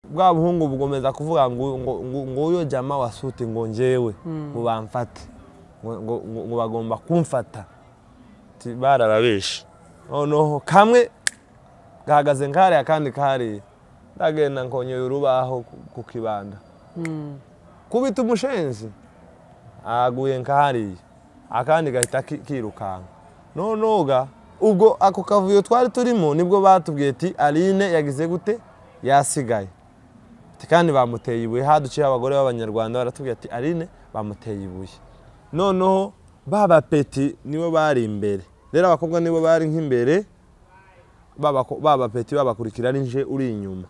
Bwa buhungu bugomeza kuvuga ngo uyo jama wa suti ngo njewe ngo bamfate ngo bagomba kumfata barababesha. Noneho kamwe gahagaze nkare akandi kari ndagenda nkonyoye urubaho ku kibanda kubita umushenzi aguye nkahariye akandi gahita kirukanka. Nonoga ubwo ako kavuyo twari turimo nibwo batubwiye ati Aline yagize gute yasigaye kandi bamuteye ibuye. Haduciye abagore b'abanyarwanda baratubwiye ati Aline bamuteye ibuye. Noneho baba peti nibo bari imbere, rero abakobwa nibo bari nk'imbere, baba peti babakurikira nje uri inyuma.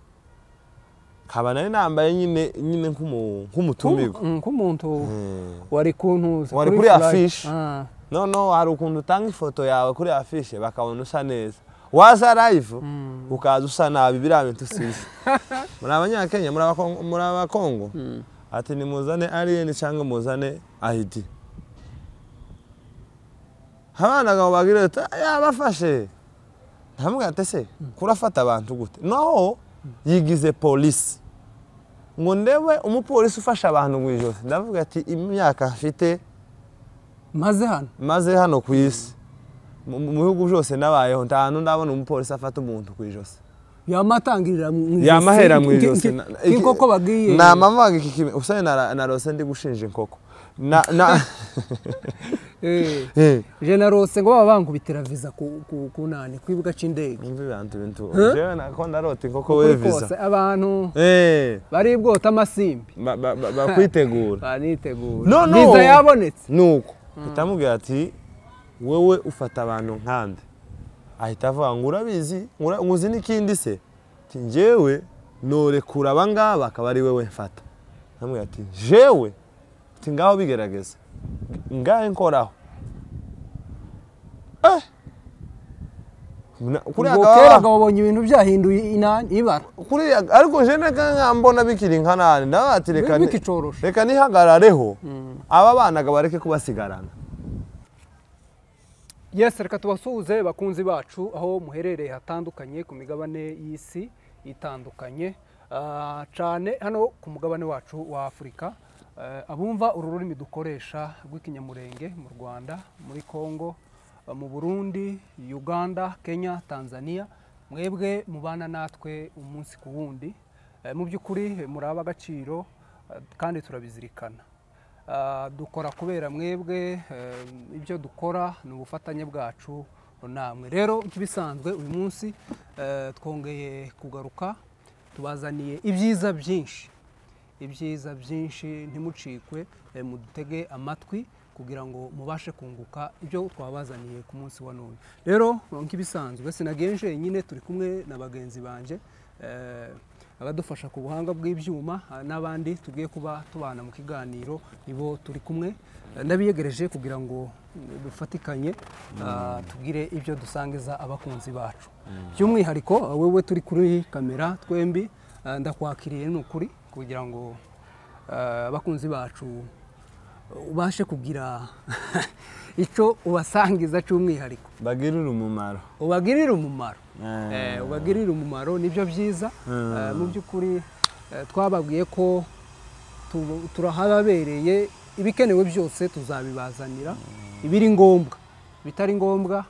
Kaba nari nambaye nyine nyine nk'umutumirwa nk'umuntu wari kuntuza wari kuri affiche. No hari ukuntu utanga ifoto yawe kuri affiche bakabona usa neza, waza live ukaza usa nabi biriya bintu sizi. Muri abanyakenya muri abakongo ati nimuzane Alien cyangwa muzane ID. Abana ngo bagira ati yabafashe ntamwe atese kurafata abantu gute. Naho yigize polisi ngo ndewe umupolisi ufasha abantu mu ijosi. Ndavuga ati imyaka mfite maze hano ku isi mu bihugu byose nabayeho nta hantu ndabona umupolisi afata umuntu ku ijosi yamatangirira mu ijosi yamahera mu ijosi inkoko bagiye namavaga iki usaye narose ndi gushinja inkoko na je narose ngo baba bankubitira visa ku nani kwibuga c'indege. Imvi bantu bintu jewe nako ndarota inkoko we visa abantu bari bwota amasimbi bakwitegura banitegura visa yabonetse. Nuko itamubwira ati wewe ufata abantu nkande, ahita avuga ngo urabizi nguzi n'ikindi se ati njyewe norekura abangaba akaba ari wewe mfata. Namubwira ati jewe ati ngaho bigerageza ngahe nkoraho. Kera wabonye ibintu byahinduye ibara kuri ariko je mbona bikiri nka nani ndabati reka nihagarareho aba bana bareke kubasigarana. Yes, reka tubasuhuze bakunzi bacu aho muherereye hatandukanye ku migabane y'isi itandukanye, cyane hano ku mugabane wacu wa Afurika. Abumva uru rurimi dukoresha rw'ikinyamurenge mu Rwanda, muri Kongo, mu Burundi, Uganda, Kenya, Tanzania, mwebwe mubana natwe umunsi ku wundi. Mu by'ukuri muraba agaciro kandi turabizirikana. Dukora kubera mwebwe, ibyo dukora ni ubufatanye bwacu namwe. Rero nk'ibisanzwe uyu munsi twongeye kugaruka tubazaniye ibyiza byinshi, ibyiza byinshi. Ntimucikwe, mudutege amatwi kugira ngo mubashe kunguka ibyo twabazaniye ku munsi wa none. Rero nk'ibisanzwe sinagenje nyine, turi kumwe na bagenzi banje abadufasha ku buhanga bw'ibyuma n'abandi tugiye kuba tubana mu kiganiro, nibo turi kumwe. Ndabiyegereje kugira ngo dufatikanye tugire ibyo dusangiza abakunzi bacu. By'umwihariko wewe turi kuri kamera twembi, ndakwakiriye n'ukuri kugira ngo abakunzi bacu ubashe kugira icyo ubasangiza cy'umwihariko, bagirira umumaro, ubagirira umumaro, ubagirira umumaro nibyo byiza. Mu by'ukuri twababwiye ko turahababereye, ibikenewe byose tuzabibazanira, ibiri ngombwa, bitari ngombwa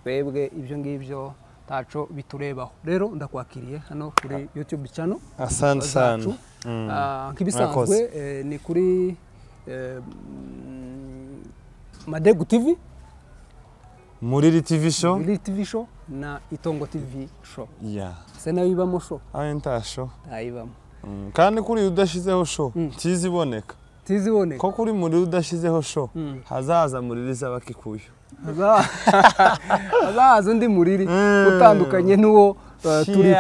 twebwe ibyo ngibyo taco biturebaho. Rero ndakwakiriye hano kuri YouTube channel. Asante sana. Nk'ibisanzwe ni kuri Madegu TV, Muriri TV show, Muriri TV show na Itongo TV show. Yeah. Sena show. Ayo show. Ayibamo. Kandi kuri udashizeho show tiziboneka. Tiziboneka. Ko kuri muri udashizeho show hazaza Muriri z'abakikuyu. Hazaza undi Muriri utandukanye n'uwo turi.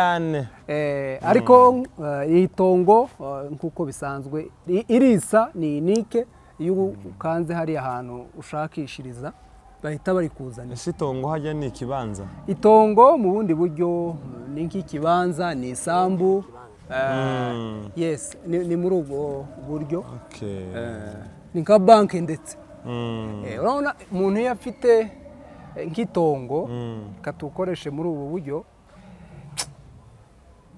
Ariko Itongo nkuko bisanzwe irisa ni nike, iyo ukanze hari ahantu ushakishiriza bahita bari kuzana. Ese itongo hajya ni ikibanza? Itongo mu bundi buryo ni nk'ikibanza, ni isambu. Yes, ni muri ubwo buryo. Okay. Ni nka banki ndetse. Urabona umuntu iyo afite nk'itongo katukoreshe muri ubu buryo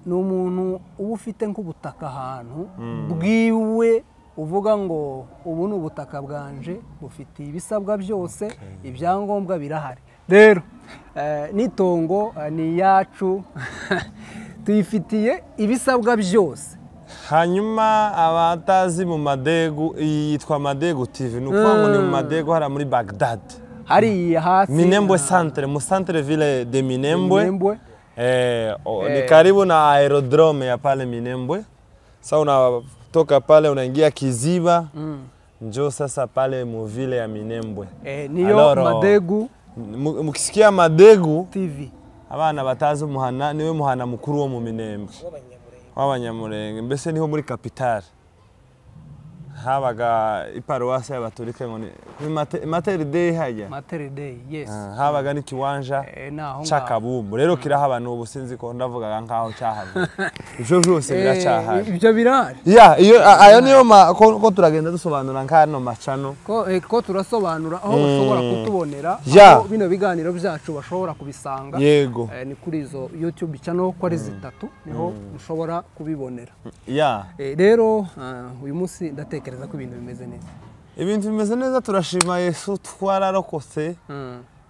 Ni umuntu uba ufite nk'ubutaka ahantu bwiwe, uvuga ngo ubu ni ubutaka bwanje, bufite ibisabwa byose, ibyangombwa birahari. Rero n'itongo ni iyacu, tuyifitiye ibisabwa byose. Hanyuma abatazi mu Madegu, iyi yitwa Madegu TV, ni ukuvuga ngo ni mu Madegu hariya muri Baghdad, hariya hasi Minembwe centre, mu centre ville de Minembwe. Ni karibu na aerodrome ya pale Minembwe. Sasa unatoka pale unaingia Kiziba, njoo sasa pale mu ville ya Minembwe. Niyo Madegu. Mukisikia Madegu TV, abana batazi umuhana, niwe muhana mukuru wo mu Minembwe w'Abanyamurenge, mbese niho muri capitale habaga iparuwasi y'abaturike ngo ni Mater Dei hajya. Mater Dei, yes. Habaga n'ikiwanja c'akabumbu. Rero kirahaba n'ubu, sinzi ko ndavugaga nkaho cyahavuye. Ivyo vyose biracyahari. Ibyo birahari. Ya, iyo ayo niyo ko turagenda dusobanura nk'ano macano. Ko turasobanura aho bashobora kutubonera, aho bino biganiro byacu bashobora kubisanga. Yego. Ni kuri izo YouTube channel ko ari zitatu, niho mushobora kubibonera. Ya. Rero uyu munsi ndatekereza ko ibintu bimeze neza. Ibintu bimeze neza, turashima Yesu, twararokotse.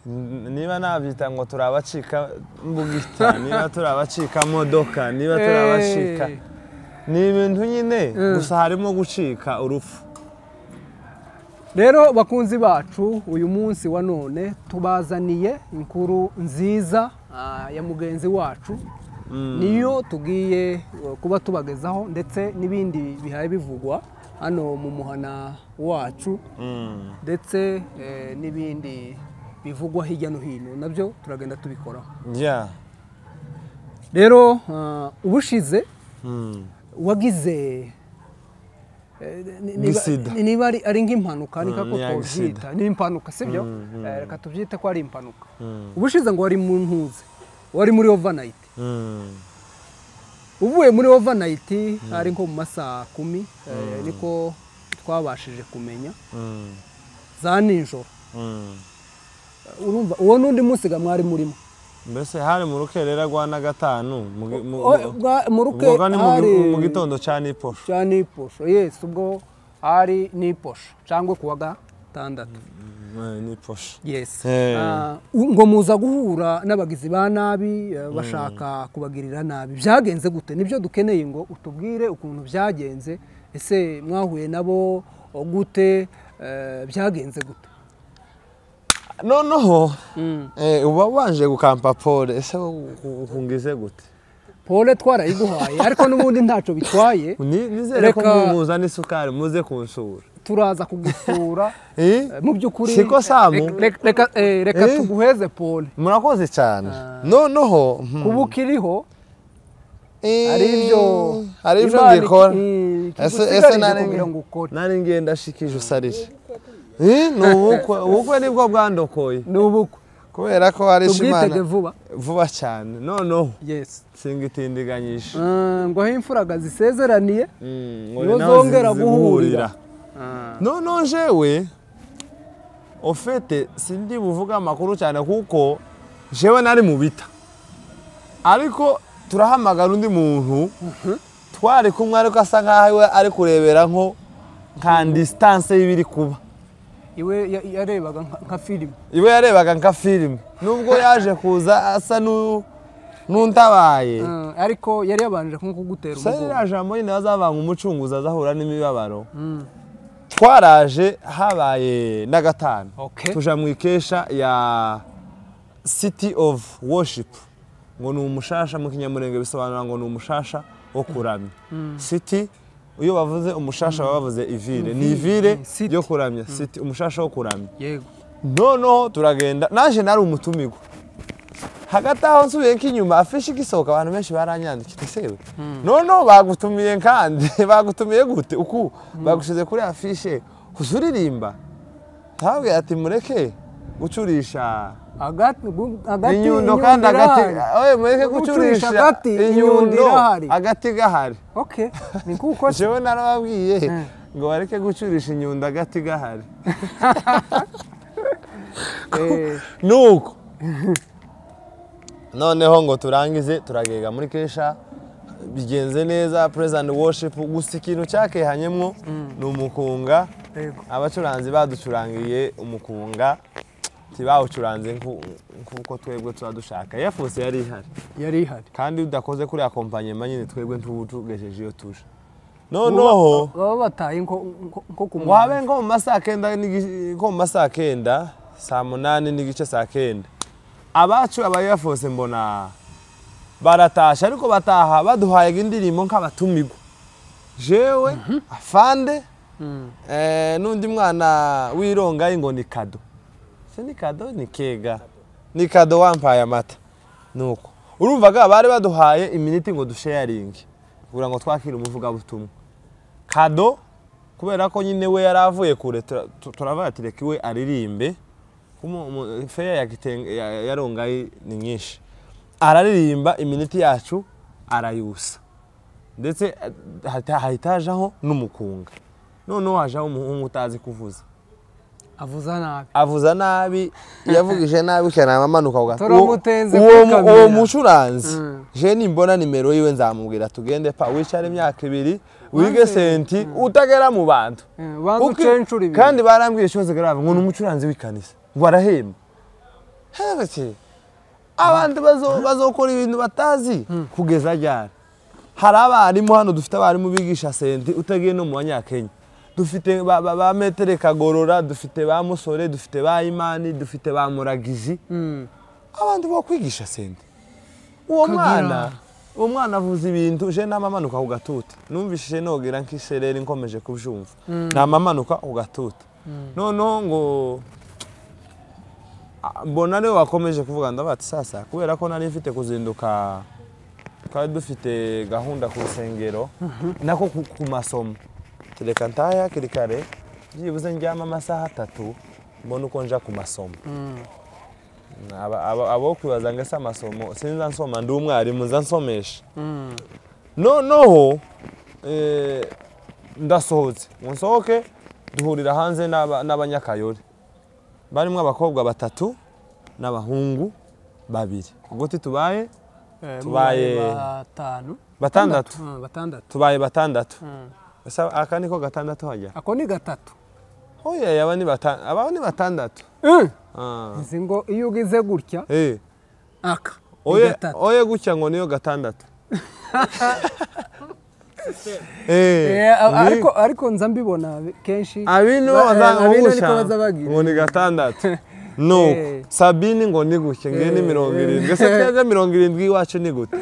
Niba nabyita ngo turabacika mbugita, niba turabacika modoka, niba turabacika, ni ibintu nyine gusa harimo gucika urupfu. Rero bakunzi bacu, uyu munsi wa none tubazaniye inkuru nziza ya mugenzi wacu, niyo tugiye kuba tubagezaho, ndetse n'ibindi bihaye bivugwa hano mu muhana wacu, ndetse n'ibindi bivugwa hirya no hino nabyo turagenda tubikoraho. Rero ubushize wagize niba ari nk'impanuka, ni kako twabyita, ni impanuka sibyo? Reka tubyite ko ari impanuka. Ubushize ngo wari mu ntuze, wari muri overnight. Uvuye muri overnight ari nko mu masaha 10, niko twabashije kumenya za nijoro. Urumva uwo nundi munsi ga mwari murimo, mbese hari mu rukerera rwa na gatanu, mu gitondo cya niposho. Cya niposho, yes, ubwo hari niposho cyangwa kuwa gatandatu. Niposho. Yes. Ngo muza guhura n'abagizi ba nabi bashaka kubagirira nabi. Byagenze gute? Nibyo dukeneye ngo utubwire ukuntu byagenze. Ese mwahuye nabo gute? Byagenze gute? Noneho uba wanje gukampa pole, ese ukungize gute? Pole twarayiguhaye, ariko n'ubundi ntaco bitwaye. Nizere ko muzana isukari muze kunsura. Turaza kugusura. Mu by'ukuri siko Samu, reka tuguheze pole. Murakoze cyane. Noneho kuba ukiriho ari ibyo ngikora. Ese nari ngenda shikije usarije. Ni ubukwe, ubukwe nibwo bwandokoye. Ni ubukwe kubera ko ari Imana vuba vuba cyane. Noneho yes, singitindiganyisha ngo aho imfuraga zisezeraniye niho zongera guhurira. Noneho jewe ofete sindi buvuga amakuru cyane kuko jewe nari mu bita, ariko turahamagara undi muntu twari kumwe, ariko asa nkaho ari kurebera nko nka distance y'ibiri kuba. Iwe yarebaga nka filime. Iwe yarebaga nka filime, nubwo yaje kuza asa n'untabaye, ariko yari yabanje nko kugutera umugongo. Sasa jambo nyine azavanga umucunguzi azahura n'imibabaro. Twaraje habaye na gatanu, tuja mu ikesha ya City of Worship, ngo ni umushasha mu Kinyamurenge bisobanura ngo ni umushasha wo kuramya. City, iyo bavuze umushasha baba bavuze ivire, ni ivire yo kuramya, city, umushasha wo kuramya. Yego. Noneho turagenda, naje nari umutumirwa. Hagati aho nsubiye nk'inyuma afishi igisohoka, abantu benshi baranyandikira ese noneho bagutumiye kandi bagutumiye gute uku bagushize kuri afishe uzuririmba? Ntabwo ati mureke gucurisha agati inyundo kandi agati, oye mureke gucurisha inyundo agati gahari. Okay, ni kuko jewe narababwiye ngo bareke gucurisha inyundo agati gahari. Nuko noneho ngo turangize turagega muri kesha, Bigenze neza, praise and worship. Gusa ikintu cyakehanyemwo ni umukunga. Abacuranzi baducurangiye umukunga ntibawucuranze nk'uko twebwe tuba dushaka. Air Force yari ihari, yari ihari, kandi udakoze kuri accompagnement nyine twebwe ntubutugejeje iyo tuje. Noneho baba bataye nko ku ngo habe nko mu masaha kenda, nko mu masaha kenda, saa munani n'igice, saa kenda, abacu aba Air Force mbona baratasha, ariko bataha baduhaye indirimbo nk'abatumirwa. Jewe afande n'undi mwana w'irongayi ngo ni Kado, se ni Kado ni Kega, ni Kado wampaye amata. Nuko urumvaga bari baduhaye iminiti ngo dusharinge kugira ngo twakire umuvugabutumwa. Kado kubera ko nyine we yari avuye kure, turavuga ati reka iwe aririmbe, feya ya Rongayi ni nyinshi, araririmba iminiti yacu arayusa, ndetse hahita hajaho n'umukunga. Noneho hajaho umuhungu utazi kuvuza, avuza nabi, avuza nabi, yavugije nabi cyane, amanuka ku gatuti. Turamutenze kuri kamera. Uwo mucuranzi je nimbona nimero yiwe nzamubwira tugende pa wicare imyaka ibiri wige senti utagera mu bantu. Kandi barambwiye chose grave ngo ni umucuranzi w'ikanisa ngo arahemba. Hehe, abantu bazokora ibintu batazi kugeza ryari. Hari abarimu hano, dufite abarimu bigisha senti utagiye no mu Banyakenya. Dufite ba Metere Kagorora, dufite ba Musore, dufite ba Imani, dufite ba Muragizi. Abantu bo kwigisha senti. Uwo mwana avuza ibintu, je namamanuka ku gatuti. Numvishije nogera nk'isereri nkomeje kubyumva. Namamanuka ku gatuti. Noneho ngo mbona niwe wakomeje kuvuga, ndabati sasa kubera ko nari mfite kuzinduka, twari dufite gahunda ku rusengero nako ku masomo, reka ntahe hakiri kare byibuze ndyama amasaha atatu mbone uko nja ku masomo. Abo kwibaza ngo ese amasomo sinza nsoma, ndi umwarimu nza nsomesha. Noneho ndasohotse, ngo nsohoke duhurira hanze n'abanyakayore barimo abakobwa batatu n'abahungu babiri. Ubwo tubaye batanu, batandatu, tubaye batandatu. Aka niko gatandatu hajya? Ako ni gatatu. Oya, yaba ni batanu, aba ni batandatu. Nzi ngo iyo ugize gutya aka oye, oye gutya ngo niyo gatandatu. Ariko nza mbibona kenshi abino baza ngo ni gatandatu. Nuko Sabini ngo ni gutya, ngiye ni 70. Ese twebwe 70 iwacu ni gute?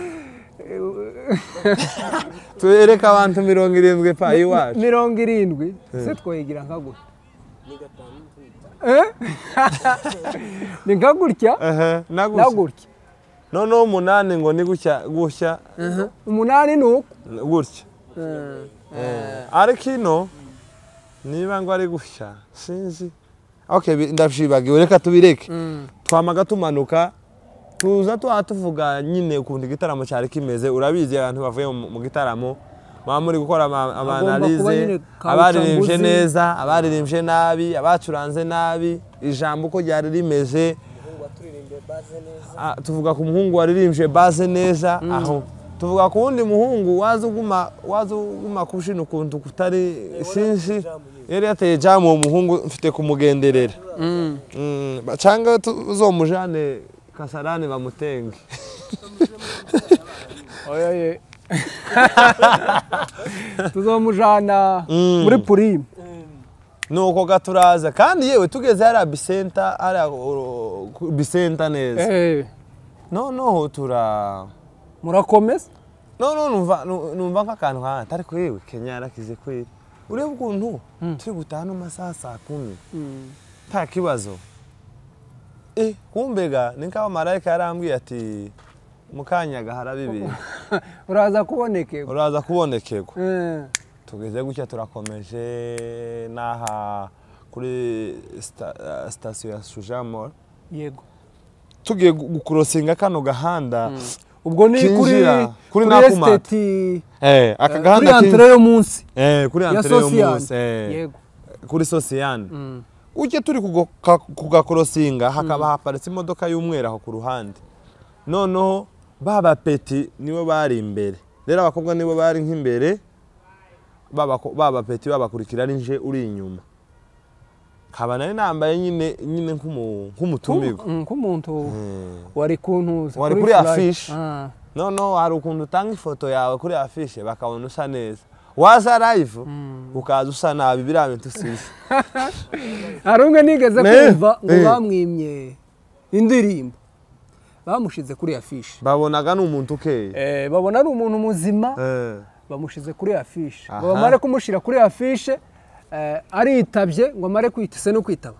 Tuwereka abantu 70 pa iwacu. 70 se twoyigira nka gutya. Ni nka gutya na gutya. Noneho umunani ngo ni gutya gutya. Umunani ni uko gutya. Ariko ino niba ngo ari gutya sinzi. Okay, ndavyibagiwe, reka tubireke. Twamaga tumanuka tuza tuvuga nyine ukuntu igitaramo cyari kimeze. Urabizi abantu bavuye mu gitaramo baba muri gukora ama analyse, abaririmbye neza, abaririmbye nabi, abacuranze nabi, ijambo uko ryari rimeze. Tuvuga ku muhungu waririmbye baze neza, aho tuvuga ku wundi muhungu waza uguma kushina ukuntu kutari sinzi, yari yateye jamu uwo muhungu mfite kumugenderera. Cyangwa tuzomujane Kasarani bamutenge. Oya, tuzomujana muri Purime. Nuko gaturaza kandi yewe tugeze hari Bisenta, hari Bisenta neza. Noneho tura murakomeza. No numva nk'akantu nka ariko yewe Kenya yarakize kweri. Urebe ukuntu turi gutaha no masaha saa 10 nta kibazo. Kumbega ni nkaho marayika yarambwiye ati mukanyaga harabibiri uraza kubonekerwa, uraza kubonekerwa. Tugeze gutya turakomeje naha kuri station ya Sujamor. Yego, tugiye gukurosinga kano gahanda. Ubwo ni kuri estate, aka gahanda kuri antre yo munsi, kuri antre yo munsi, yego, kuri Sosiyane. Ujye turi kugakorosinga hakaba haparitse imodoka y'umweru aho ku ruhande. Noneho baba peti niwe bari imbere. Rero abakobwa nibo bari nk'imbere baba peti babakurikira ari nje uri inyuma. Kaba nari nambaye nyine nk'umutumirwa. Nk'umuntu wari kuntuza wari kuri affiche. No hari ukuntu utanga ifoto yawe kuri affiche bakabona usa neza. Waza live ukaza usa nabi biriya bintu sizi. Hari umwe nigeze kumva ngo bamwimye indirimbo bamushize kuri affiche. Babonaga ni umuntu ukeye. Babona ari umuntu muzima. Bamushize kuri affiche. Ngo bamare kumushira kuri affiche aritabye ngo amare kwitse no kwitaba.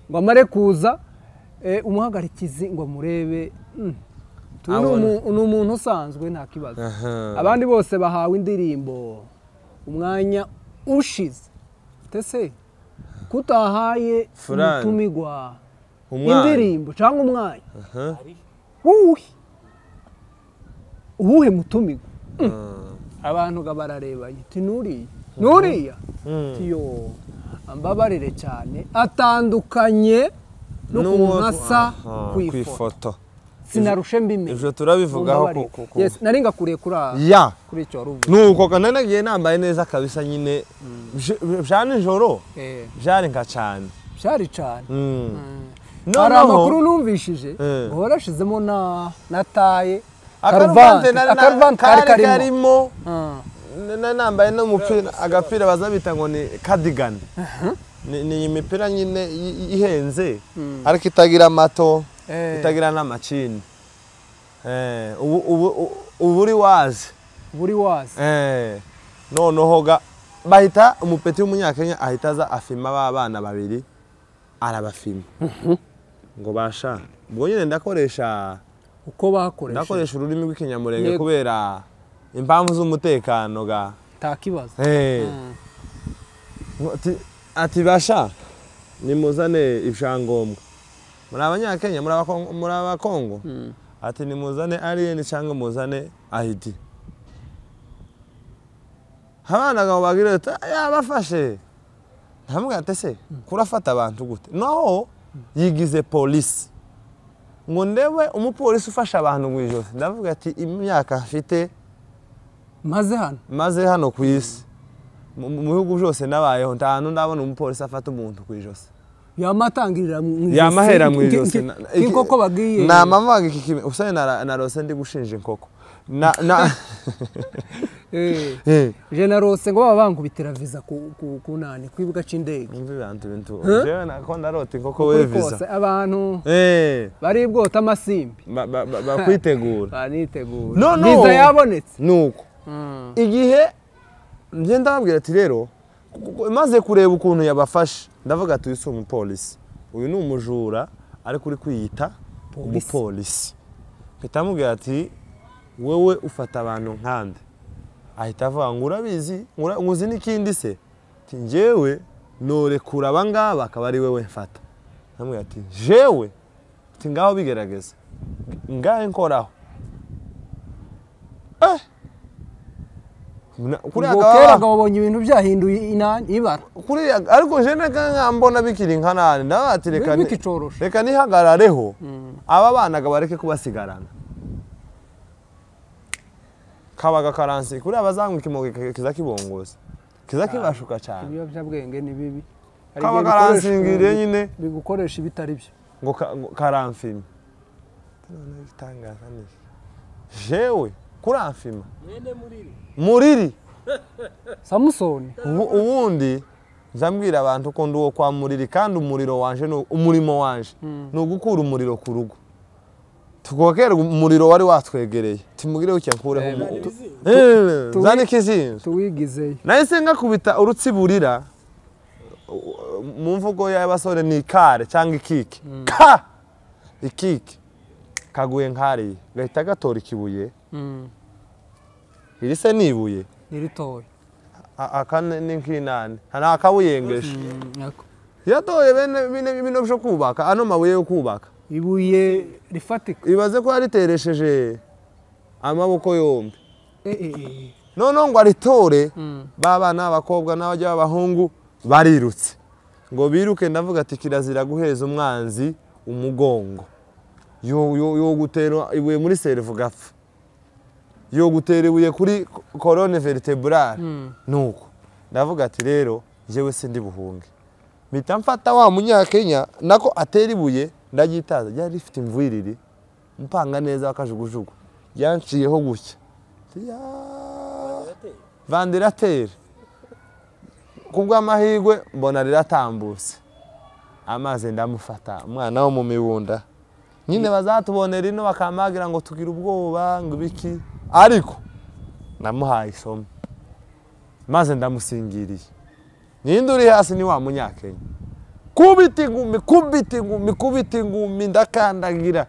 Ngo amare kuza umuhagarikizi ngo amurebe. Ni umuntu usanzwe nta kibazo. Abandi bose bahawe indirimbo umwanya ushize. Tese kutahaye umutumigwa indirimbo cyangwa umwanya. Uwuhe mutumigwa? Abantu bararebanye ati nuriya nuriya tiyo ambabarire cyane atandukanye n'ukuntu asa ku ifoto. Sinarushe mbime. Ivyo turabivugaho kuko. Yes, nari ngakuriye kuri kuri icyo waruvuze. Nuko kana nagiye nambaye neza kabisa nyine bya nijoro. Byari nka cyane. Byari cyane. Hari amakuru numvishije ngo warashizemo na taye. Akaruvante kari karimo. Nambaye no mupira agapira bazabita ngo ni cardigan. Ni imipira nyine ihenze ariko itagira amato. Itagira n'amacini. Ubu uri wazi. Buri wazi. Noneho bahita umupeti w'umunyakenya ahita aza afima b'abana babiri arabafima. Ngo basha. Ubwo nyine ndakoresha uko bakoresha. Ndakoresha ururimi rw'ikinyamurenge kubera impamvu z'umutekano ga. Ta kibazo. Ati basha nimuzane ibyangombwa. Muri abanyakenya muri abakongo ati nimuzane alien cyangwa muzane ID. Abana gabo bagira ati yabafashe. Ntamwe atese kurafata abantu gute. Naho yigize police. Ngo ndewe umupolisi ufasha abantu mu ijosi. Ndavuga ati imyaka afite maze hano ku isi. Mu bihugu byose nabayeho nta hantu ndabona umupolisi afata umuntu ku ijosi. Yamatangirira mu ijosi. Yamahera mu ijosi. Inkoko bagiye. Na mama iki usane narose ndi gushinja inkoko. Na Je narose ngo baba bankubitira visa ku nani kwibuga c'indege. Imvi bantu bintu. Jewe nako ndarota inkoko we visa. Abantu bari bwota amasimbi. Bakwitegura. Banitegura. Visa yabonetse. Nuko. Igihe ngenda babwira ati rero maze kureba ukuntu yabafashe ndavuga ati uyu si umupolisi. Uyu ni umujura ariko uri kwiyita umupolisi. Mpita mubwira ati wewe ufata abantu nkande. Ahita avuga ngo urabizi nguzi n'ikindi se ati njyewe norekura abangaba akaba ari wewe mfata. Ndamubwira ati jewe ati ngaho bigerageza ngahe nkoraho. Kera babonye ibintu byahinduye ibara. Kuri ariko je mbona bikiri nka nane ndabati reka nihagarareho aba bana bareke kubasigarana. Kabaga karansi kuri abazangu kimoge kiza kibongoza kiza kibashuka cyane. Ibiyobyabwenge ni bibi. Kabaga karansingiriye nyine bigukoresha ibitari byo ngo karamfima. None gitangaza ni jewe kuramfima mwene muriri muriri Samusoni. Ubundi nzambwira abantu ko nduwo kwa muriri kandi umuriro wanje no umurimo wanje no gukura umuriro ku rugo. Tukokera umuriro wari watwegereye timugire ucya nkureho zani kizinzo tuwigizeyo. Nahise ngakubita urutsiburira mu mvugo y'abasore ni kare cyangwa ikike. Ka ikike kaguye nkariye gahita gatora ikibuye. Iri se nibuye niritoye aka ni nkinane nta akabuyengesha yatoye bene bino byo kubaka ano mabuye yo kubaka ibuye rifatika ibaze ko yariteresheje amaboko yombi. None ngo aritore baba n'abakobwa n'abajya b'abahungu barirutse ngo biruke. Ndavuga ati kirazira guheza umwanzi umugongo yo gutera ibuye muri servu gapfa. Yo gutera ibuye kuri colonne vertebrale. Nuko ndavuga ati rero jewe sindi buhunge. Mpita mfata wa munyakenya nako atera ibuye ndagitaza, ryari rifite imvwiriri mpanga neza akajugujugu yanciyeho gutya vandirateri, kubw'amahirwe mbona riratambutse amazi ndamufata umwana wo mu mibunda nyine bazatubonera ino bakamagira ngo tugira ubwoba ngo ibiki, ariko namuhaye isomo maze ndamusingiriye. Ninde uri hasi ni wa munyakenya, kubita ingumi kubita ingumi kubita ingumi ndakandagira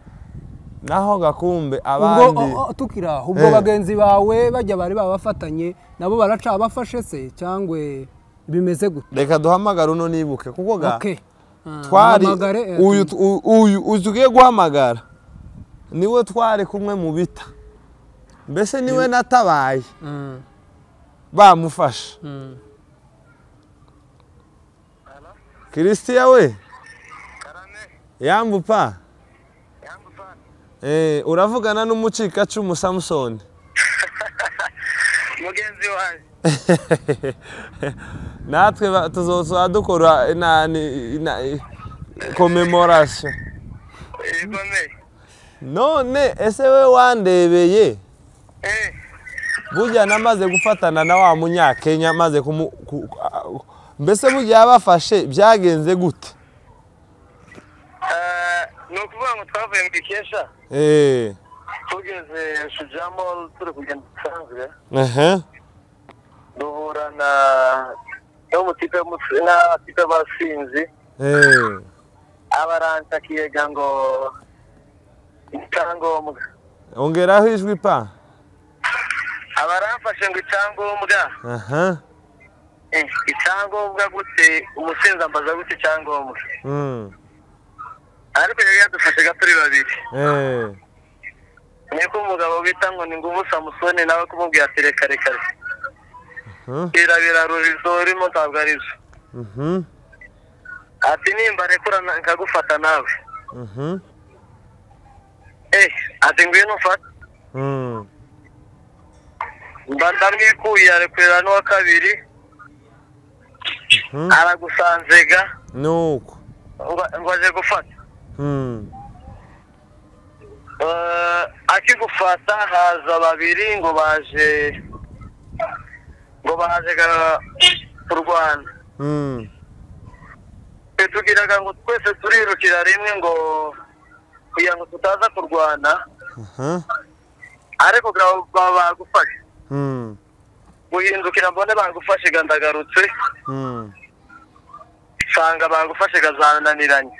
naho gakumbe abandi. Ubwo tukira ubwo bagenzi bawe bajya bari babafatanye nabo baraca abafashe se cyangwe bimeze gute? Reka duhamagara uno nibuke kuko ga twari uyu uyu uzugiye guhamagara niwe twari kumwe mu bita, mbese niwe natabaye bamufasha. Christian we yambupa uravugana n'umucikacumu Samson mugenzi wanjye. Natwe tuzoza dukora na commemoration. None ese we wandebeye burya namaze gufatana na wa munyakenya maze mbese burya yabafashe byagenze gute? Nukuvuga ngo twavuye mu Ikesha tugeze Shujamo turi kugenda dusanzwe duhura na n'umutipe n'abatipe basinzi abaransa kiyega ngo icyangombwa. Ongeraho ijwi pa. Abaramfashe ngo icyangombwa. Icyangombwa gute? Umusinzi ambaza gute icyangombwa? Ariko yari yadufashe turi babiri. Niko umugabo bita ngo ni Nguvu Samusoni nawe kumubwira ati reka reka irabira rurizo urimo ntabwo ari zo. Ati nimba rekura nkagufata nawe. Ati ngwino ufate. Mba ndamwikuye arekurira n'uwa kabiri aragusanzega nuko ngo aje gufata. Akigufata haza babiri ngo baje kurwana. Tugiraga ngo twese turirukira rimwe ngo kugira ngo tutaza kurwana, ariko bagufashe guhindukira mbone bagufashe gandagarutse nsanga bagufashe gazananiranye.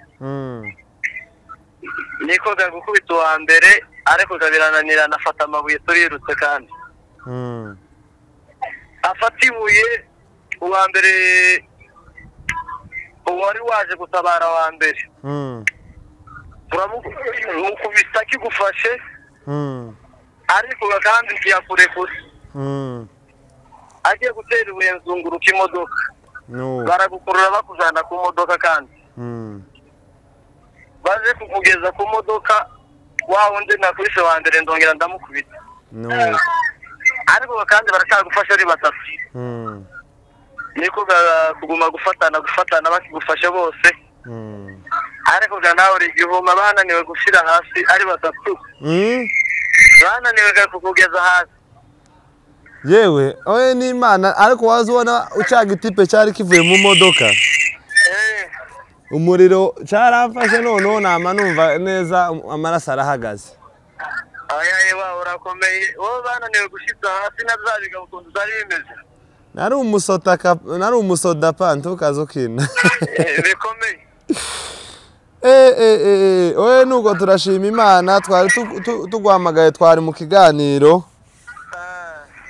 Niko gukubita uwa mbere ariko birananirana afata amabuye turirutse kandi afata ibuye uwa mbere uwari waje gutabara wa mbere turamukubita kigufashe ariko kandi ntiyakurekura. Agiye gutera ibuye nzunguruka imodoka baragukurura bakujana ku modoka kandi baje kukugeza ku modoka wa wundi nakubise wa mbere ndongera ndamukubita. Ariko kandi baracyagufasha ari batatu. Niko kuguma gufatana gufatana bakigufasha bose. Ariko nawe uri igihuma bananiwe gushira hasi ari batatu. Bananiwe kukugeza hasi. Yewe oye ni Imana ariko wazubona ucaga itipe cyari kivuye mu modoka. Umuriro cyaramfashe noneho nama numva neza amaraso arahagaze. Aya yewe urakomeye wowe bananiwe gushitsa hasi na byabiga ukuntu zari bimeze. Nari umusota nari umusoda pa ntukazukina. Bikomeye. Oye nuko turashima Imana twari tugwamagaye twari mu kiganiro.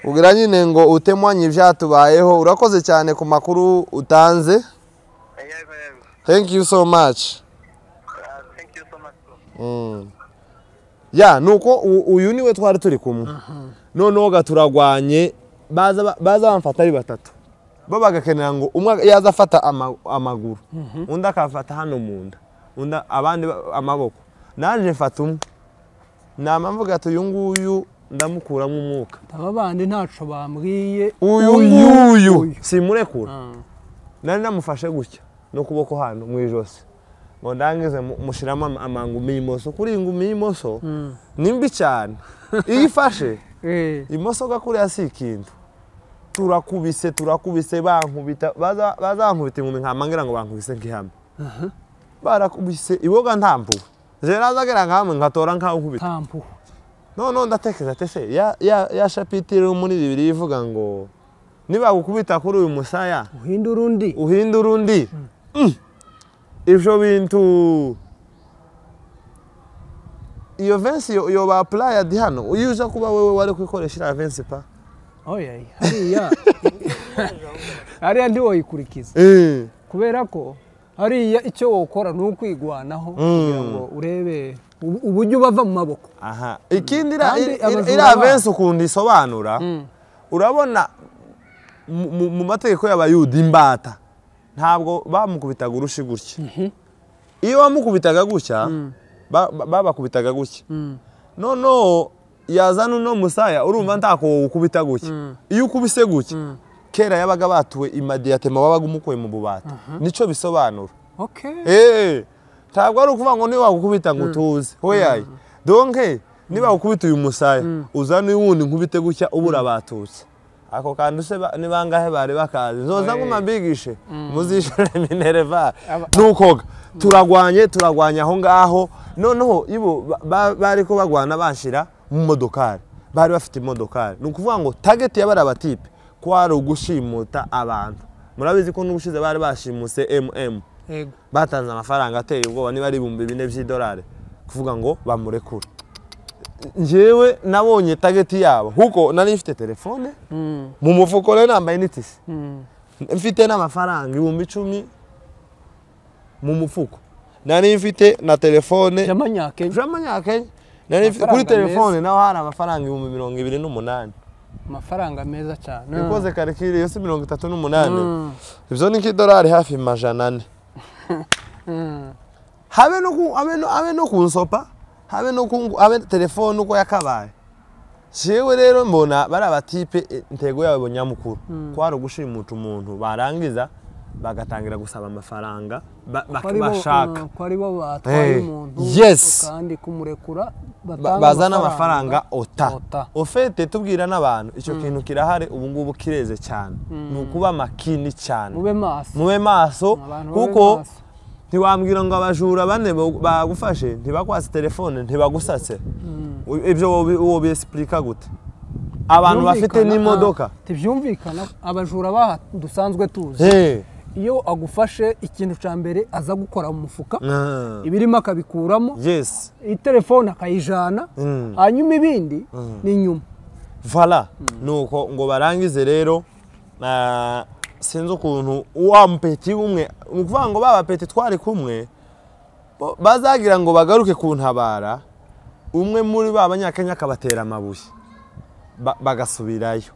Ugira nyine ngo utemwanye ivyatubayeho urakoze cyane ku makuru utanze. Thank you so much. Thank you so much. Ya nuko uyu niwe twari turi kumwe. Noneho gaturagwanye baza bamfata ari batatu. Bo bagakenera ngo umwe yaza afata amaguru, undi akafata hano munda, undi abandi amaboko. Naje mfata umwe. Nama mvuga ati uyu nguyu ndamukuramo umwuka. Aba bandi ntaco bambwiye uyu nguyu simurekura. Nari namufashe gutya no kuboko hano mu ijosi ngo ndangize mushiramo amangumi y'imoso. Kuri ingumi y'imoso ni mbi cyane, iyo ifashe imoso gakuriya si ikintu. Turakubise bankubita, bazankubita ingumi nkamangira ngo bankubise nk'ihame. Barakubise iwoga ntampuwe, je nazagera nkamwe nkatora nkaho nkubita ntampuwe. No ndatekereza tese ya chapitre muri bibiri ivuga ngo niba gukubita kuri uyu musaya uhindura undi. Ivyo bintu iyo vensi yo ba apply hano uyuza kuba wewe wari kwikoresha ira vensi pa. Oya hariya hariya ndiwoyikurikiza kubera ko hariya icyo wokora ni ukwigwanaho kugira ngo urebe uburyo bava mu maboko. Aha ikindi ira vensi ukundi isobanura, urabona mu mategeko y'abayuda imbata ntabwo bamukubitaga urushi gutya. Iyo bamukubitaga gutya babakubitaga gutya. Noneho yazana uno musaya urumva ntako ukubita gutya. Iyo ukubise gutya kera yabaga batuwe imadiyatema wabaga umukuye mu bubata. Nico bisobanura. Okay. Ntabwo ari ukuvuga ngo niba wakukubita ngo utuze. Hoyaye. Donc niba ukubita uyu musaya uzana uyu nkubite gutya ubura batutse. Ako kantu se ni bangahe bari bakazi nzoza ngo mbigishe muzishure minerva nukoga turagwanye aho ngaho. Noneho ibo bari ko bagwana banshira mu modokari, bari bafite imodokari. Ni ukuvuga ngo target y'abari abatipe kwari ugushimuta abantu. Murabizi ko n'ubushize bari bashimuse MM batanze amafaranga ateye ubwoba niba ari $4,000 by'idolari kuvuga ngo bamurekure. Njyewe nabonye target yabo kuko nari mfite telefone mu mufuko rero nambaye n'itisi mfite n'amafaranga 10,000 mu mufuko, nari mfite na telefone y'amanyakenya nari mfite kuri telefone naho hari amafaranga 28,000, amafaranga meza cyane. Nikoze karikiri yose 38, ibyo ni nk'idolari hafi 400. Habe no kunsopa, habe no kungu, habe telefone uko yakabaye. Jewe rero mbona bari abatipe intego yabo nyamukuru kwari ugushimuta umuntu barangiza bagatangira gusaba amafaranga bashaka ko ari bo batwaye umuntu kandi kumurekura bazana amafaranga ota. Ofete tubwira n'abantu icyo kintu kirahari ubu ngubu kireze cyane, ni ukuba makini cyane, mube maso kuko ntiwambwira ngo abajura bane bagufashe ntibakwatse telefone ntibagusatse. Ibyo wowe biexplica gute? Abantu bafite n'imodoka tibyumvikana. Abajura baha dusanzwe tuzi iyo agufashe ikintu ca mbere aza gukora mu mufuka ibirimo akabikuramo, telefone akayijana, hanyuma ibindi ni nyuma. Voilà. Nuko ngo barangize rero sinzi ukuntu wa mpeti umwe ukuvuga ngo baba peti twari kumwe bazagira ngo bagaruke kuntabara, umwe muri ba banyakenya akabatera amabuye bagasubirayo.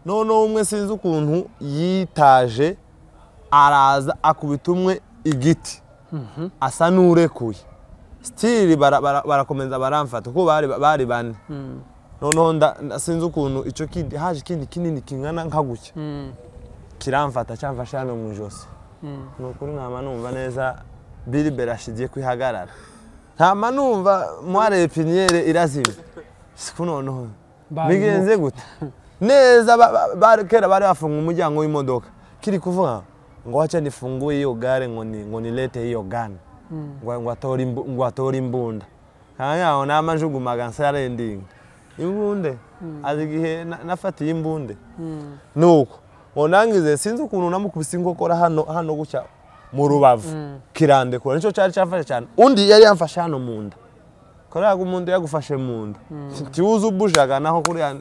None umwe sinzi ukuntu yitaje araza akubita umwe igiti asa n'urekuye, stili barakomeza baramfata kuko bari bane. Noneho sinzi ukuntu icyo kindi haje ikindi kinini kingana nka gutya kiramfata cyamfashe hano mu ijosi. Ni ukuri ntama numva neza biri berashigiye kwihagarara, ntama numva mware piniere irazima siku. Noneho bigenze gute neza kera bari bafunga umuryango w'imodoka kiri kuvuga ngo acha nifungue hiyo gare ngo nilete hiyo gani ngo atore imbunda. Hanya nama njugumaga nsarendinga imbunde azi igihe nafatiye imbunde nuko ngo nangize sinzi ukuntu namukubise inkokora hano gutya mu rubavu kirandekura. Nicyo cyari cyafashe cyane. Undi yari yamfashe hano mu nda, kuriya umuntu yagufashe mu nda tiwuze ubujaga naho kuriya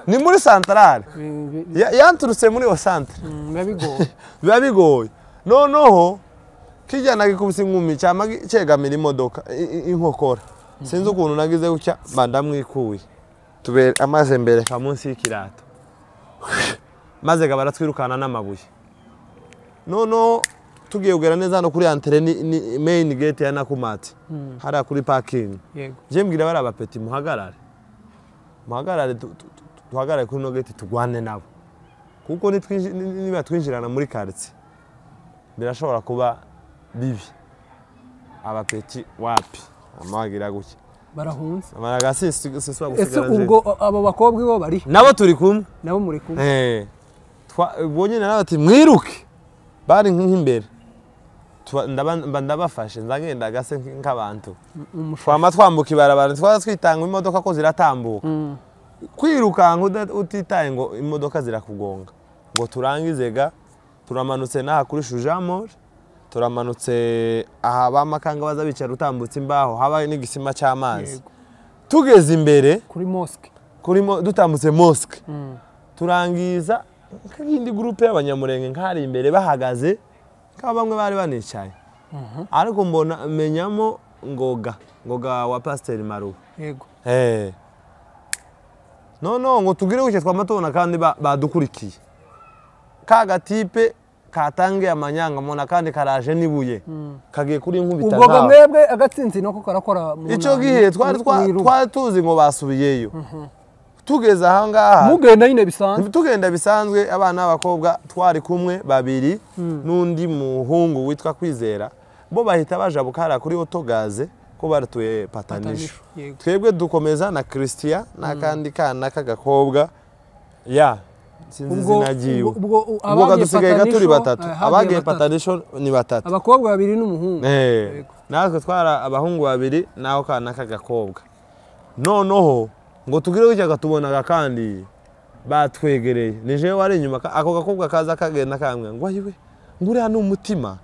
ni muri santarare yanturutse muri iyo santere biba bigoye. Noneho kijyana gikubise inkumi cyama cyegamira imodoka inkokora, sinzi ukuntu nagize gutya mba ndamwikuye tubere amaze mbere ka munsi y'ikirato maze baratwirukana n'amabuye. Noneho tugiye kugera neza hano kuri antere ni main gate ya Nakumatt hariya kuri parking, je mbwira bari abapeti muhagarare. Muhagarare duhagarare kuri no gate tugwane nabo. Kuko niba twinjirana muri quartier birashobora kuba bibi. Abapeti wapi amagira guke barahunze amaraga siswa gusigara. Ese ubwo abo bakobwa bo bari nabo turi kumwe nabo muri kumwe bonye nabo ati mwiruke bari nk'imbere ndabafashe nzagenda gase nk'abantu twama twambuka ibarabara twaba twitanga imodoka ko ziratambuka kwirukanka utitaye ngo imodoka zirakugonga ngo turangize ga turamanutse naha kuri Shujamor turamanutse aha bamakanga baza bicara utambutse imbaho haba n'igisima cy'amazi tugeze imbere kuri mosque kuri dutambutse mosque turangiza nk'indi groupe y'abanyamurenge nkari imbere bahagaze ka bamwe bari banicaye ariko mbona menyamo ngoga wa Pasteur Maru yego no ngo tugire guke twamatubona kandi badukurikiye ka gatipe katangiye amanyanga mona kandi karaje nibuye kagiye kuri nkubita ubwo mwebwe agatsinzi nako karakora icyo gihe twari tuzi ngo basubiyeyo tugeze aha ngaha mugenda nyine bisanzwe tugenda bisanzwe abana b'abakobwa twari kumwe babiri n'undi muhungu witwa Kwizera bo bahita baja bukara kuri otogaze ko baratuye patanisho twebwe dukomeza na Christian n'akandi kana k'agakobwa ya sinzi izina ryiwe ubwo dusigaye turi batatu abagiye patanisho ni batatu abakobwa babiri n'umuhungu natwe twara abahungu babiri naho kana k'agakobwa noneho ngo tugire gutya katubonaga kandi batwegereye ni jewe wari inyuma ako gakobwa kaza kagenda kambwira ngo ayiwe ngo uriya ni umutima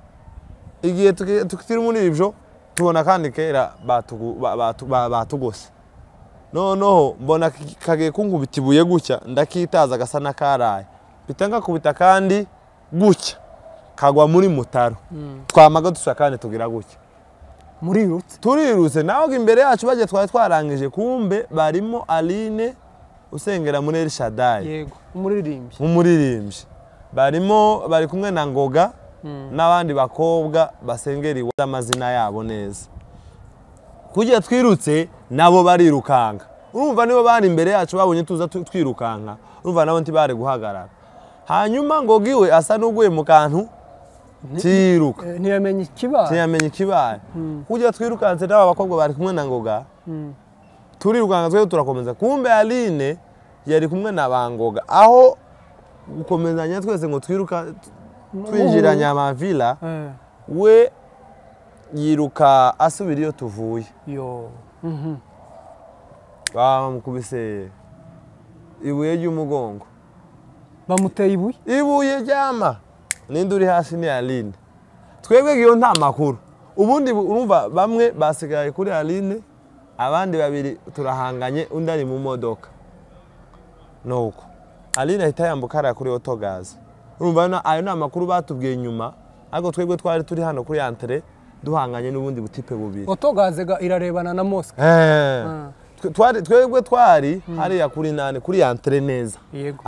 igihe tukiri muri ibyo tubona kandi kera batugose noneho mbona kagiye kunkubita ibuye gutya ndakitaza gasa n'akaraye mpita ngakubita kandi gutya kagwa muri mutaro twamaga dusa kandi tugira gutya murirutse turirutse naho imbere yacu bagiye twari twarangije kumbe barimo Aline usengera muri El Shaddai yego umuririmbyi barimo bari kumwe na Ngoga n'abandi bakobwa basengera iwe amazina yabo neza kujya twirutse nabo barirukanga urumva nibo bari imbere yacu babonye tuza twirukanka urumva nabo ntibari guhagarara hanyuma Ngoga iwe asa n'uguye mu kantu tiruka ntiyamenye ikibaye kujya twirukanse n'aba bakobwa bari kumwe na Ngoga turirukanka twebwe turakomeza kumbe Aline yari kumwe na ba Ngoga aho gukomezanya twese ngo twiruka twinjiranye amavila we yiruka asubira iyo tuvuye bamukubise ibuye ry'umugongo bamuteye ibuye ibuye ryama ninde uri hasi ni Aline twebwe iyo nta makuru ubundi urumva bamwe basigaye kuri Aline abandi babiri turahanganye undi ari mu modoka nuko Aline ahita yambuka hariya kuri otogaze urumva ayo ni amakuru batubwiye nyuma ariko twebwe twari turi hano kuri antere duhanganye n'ubundi butipe bubiri otogaze irarebana na mosque twebwe twari hariya kuri nane kuri antere neza yego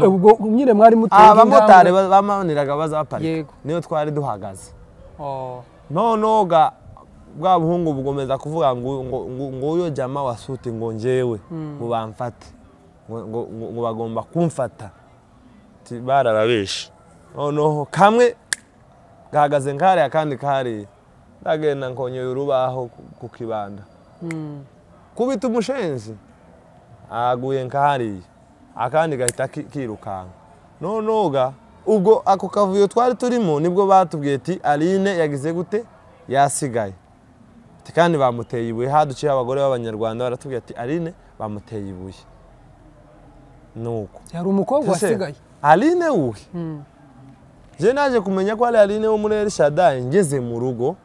ubwo nyine mwari muteye abamotari bamaniraga baza baparika niyo twari duhagaze noneho bwa buhungu bugomeza kuvuga ngo nguyo jama wa suti ngo njyewe ngo bamfate ngo bagomba kumfata barababeshe noneho kamwe gahagaze nkariya kandi kariya ndagenda nkonyeye urubaho ku kibanda kubita umushenzi aguye nkahariya akandi gahita kirukanka noneho ubwo ako kavuyo twari turimo nibwo batubwiye ati Aline yagize gute yasigaye kandi bamuteye ibuye haduciye abagore b'abanyarwanda baratubwiye ati Aline bamuteye ibuye nuko yari umukobwa wasigaye Aline uwe je naje kumenya ko ari Aline wo muri El Shaddai ngeze mu rugo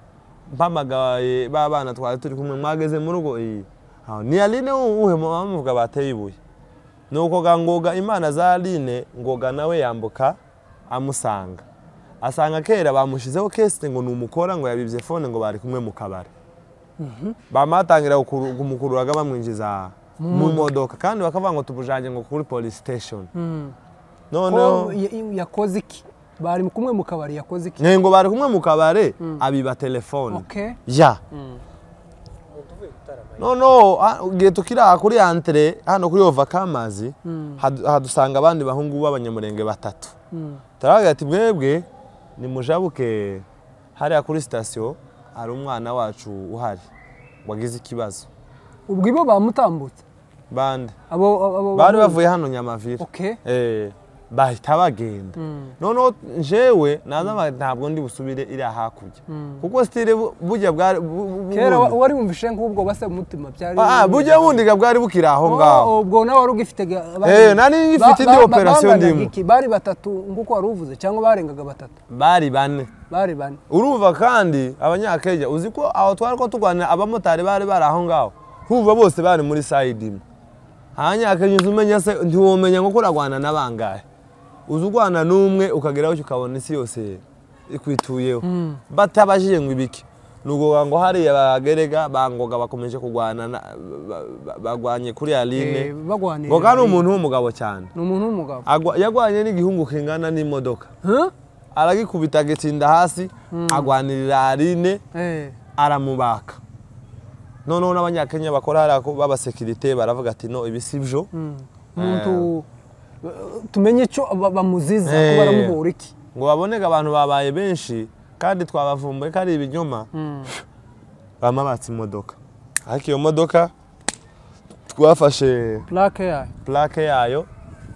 mpamagaye ba bana twari turi kumwe mwageze mu rugo ni Aline uwe bamuvuga bateye ibuye nuko ga Ngoga imana za Aline Ngoga nawe yambuka amusanga asanga kera bamushizeho kese ngo numukora ngo yabibye phone ngo bari kumwe mu kabari bamatangira kumukururaga bamwinjiza mu modoka kandi bakavuga ngo tubujanye ngo kuri police station noneho yakoze iki bari kumwe mu kabari yakoze iki ngo bari kumwe mu kabari abiba telefone ya umuntu uvuye gutarama Noneho igihe tukiri aha kuri antere hano kuri Ovakamazi, hadusanga abandi bahungu b'abanyamurenge batatu. Turavuga ati mwebwe nimujabuke hariya kuri sitasiyo, hari umwana wacu uhari wagize ikibazo. Ubwo ibo bamutambutse bande abo bari bavuye hano Nyamavira. Okay. Bahita bagenda. Noneho njewe naza ntabwo ndi busubire iri hakurya, kuko stile bujya bwari kera wari wumvishe nk'ubwo base umutima byari bujya bundiga bwari bukiri aho ngaho. Ubwo nawe wari ugifite nari ngifite indi operation ndimo. Bari batatu nguko wari uvuze cyangwa barengaga batatu? Bari bane. Bari bane. Urumva kandi abanyakenya uzi ko aho twari ko turwanira abamotari bari bari aho ngaho, huva bose bari muri side imwe. Abanyakenya uzumenya se ntiwomenya ngo kuragwana nabangahe. Uzugwana n'umwe ukageraho ukabona isi yose ikwituyeho. Batabajije ngo ibiki. Nugo ngo hariya bagerega bangoga bakomeje kugwana bagwanye kuri Aline. Bagwanira. Ngo kandi umuntu w'umugabo cyane. Ni umuntu w'umugabo. Yagwanye n'igihungu kingana n'imodoka. Aragikubita gitsinda hasi, agwanirira Aline, aramubaka. Noneho n'abanyakenya bakora hariya b'abasekirite baravuga ati no ibi si byo. Umuntu tumenye icyo bamuziza ko baramuhora iki, ngo baboneke abantu babaye benshi kandi twabavumbuye ko ari ibinyoma. Bamabatse imodoka, ariko iyo modoka twafashe plaque yayo